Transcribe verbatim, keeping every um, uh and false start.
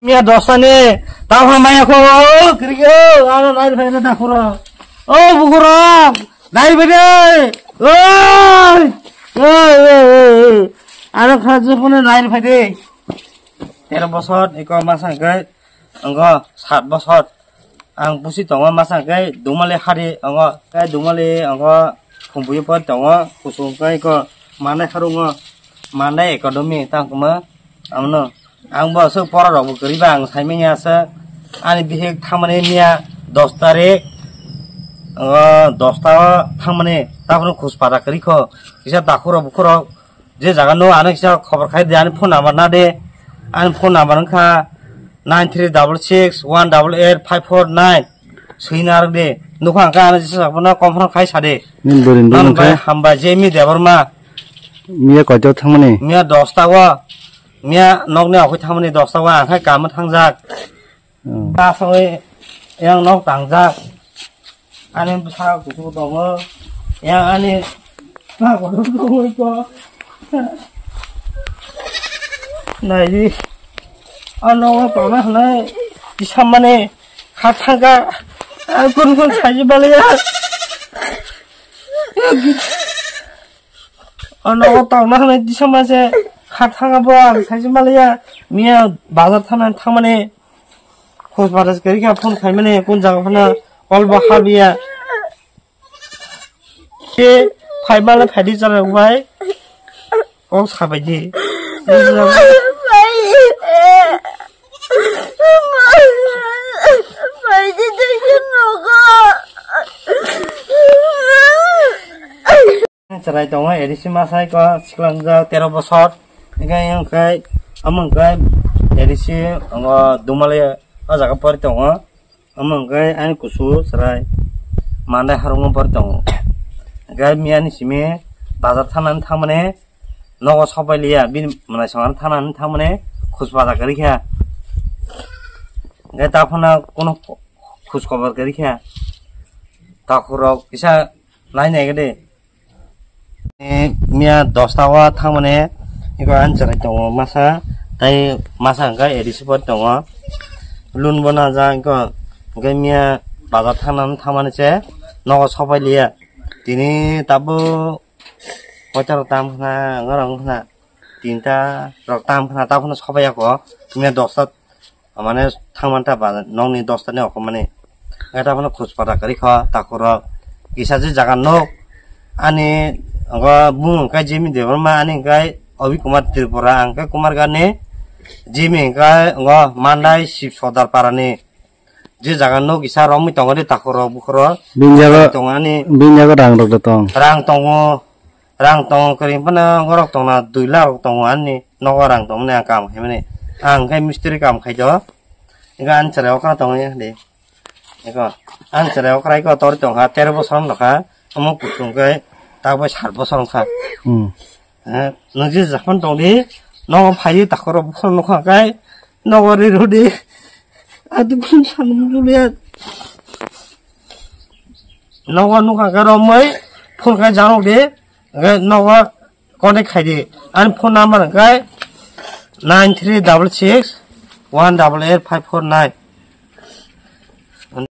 Miya dosta ni, tamo maya ko, o, kiri ko, ano nai phai na takuro. O, bukuro, nai phai de. Oi, oi, oi, oi, oi. Ano kha jepone nai phai de. Tero bosor, eko masa hwnkhe, anggo sat bosor. Ang busi tongo masa hwnkhe Dumali hari, anggo, khe Dumali, anggo, khumbuyo pori tongo, kusung khe eko, manai harungo, manai economy, tangkuma, amno. Ang bo aswk pora rok bo kwrwi ba ang sai manya aswk. Ani bihik thangmani miya dos tarik, o, dos ta o thangmani, tabukno khus pada kwrwi kho. Kisa dakhurok bukhurok je jaga no ano kisa khobor khai de, ani phone number na de. Ani phone number wngkha nine three double six one double eight five four nine. Swi narwk de. Nukha ang khe ano jesa sakno confirm khai sa de. Nini bwrwi ni bumung khe? Hambai Jemi Debbarma. Miya koito thangmani? Miya dos ta o. Miya nokni okhui thangmani dos ta o, ang khai kamo thangjak. Hmm. Asoi yang nok tangjak. Ani bwsa kuchuk tongo. Yang ani nai di. Ano tongna hwnai kisa mani kha thangka. Ang kun kun saji baliya. Ano tongna hwnai kisa mase kha thangka bo ang saji baliya. Miya bazar thana thangmani. Khos baras kari kha phone khaimani kun jaga phana call bo habiya. Ke phai mala phai di chara bai. Kok sabai di. Chwrai tongo A D C masai ko siklang jak tero bosor. Hingke hingke amo hingke A D C ongo Dumali o jaga pori tongo. Omo hwnkhe ani kusu chwrai mandai harungma pori tongo. Hwnkhe miyani simi bazar thangnani thangmani nogo sopai liya, bini mwnaisong ano thangnani thangmani khus baja kwrwi kha. Hwnkhe ta phano kunu khus kobar kwrwi kha. Takhuk rok kisa nai nai khe de. Miya dosta o thangmani eko ani chwrai tongo masa, tei masa hwnkhe A D C pori tongo. Loan bo najak eko, hwnkhe miya bazar thangnani thangmani se nogo sopai liya. Tini tabuk koita rok tam khna, wngkha rok wngkha tinta rok tam khna, tabukno sopai ya kho. Miya dosta Mane thangmani ta ba nokni dosta ni okomani. Hwnkhe ta phano khus pata kwrwi kho takhuk rok. Kisa je jaga nok ani ogo bumung hwnkhe Jimmy Debbarma, ani hwnkhe Obi Kumar Tripura, ang hwnkhe Kumarghat ni. Jimmy hwnkhe ogo Mandai Sib Sodar para ni. Je jaga nok kisa romwi tongo de takhuk rok bukhuk rok. Bini jaga tongo ani. Bini jaga rang rok da tong. Rang tongo. Rang tongo kwrwi phano borok tongna dui lakh rok tongo ani nogo rang tongmani ang kam khaimani. Ang khe mistri kam khai do. Ego ani chwrai okra tongo ya de. Ego ani chwrai okra ego tor tongkha tero bosor wng kha. Omo kuchung khe tak bai sat bosor wng kha. Hmm. Eh, nung je japan tong di. Nogo phai di takhuk rok bukhuk nukha khe nogo ri rw di. Adu phun sanung juliya. Nogo nukha khe romwi phun khe janok di. Hwnkhe nogo contact khai di. Ani phone number hwnkhe nine three double six one double eight five four nine.